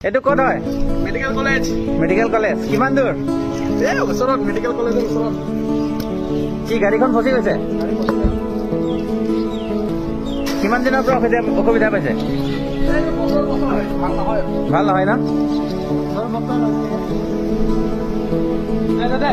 এইটো ক'ত হয়? Medical college. Medical college কিমান দূৰ? এই ওচৰত, মেডিকেল কলেজৰ ওচৰত। কি, গাড়ীখন ফচি গৈছে? গাড়ী ফচি গ'ল। কিমান দিনৰ পৰা অসুবিধা পাইছে? এই বছৰ বছৰ হৈছে, ভাল নহয়। ভাল নহয় ন? বছৰ বছৰ হৈছে। দে, দে, দে।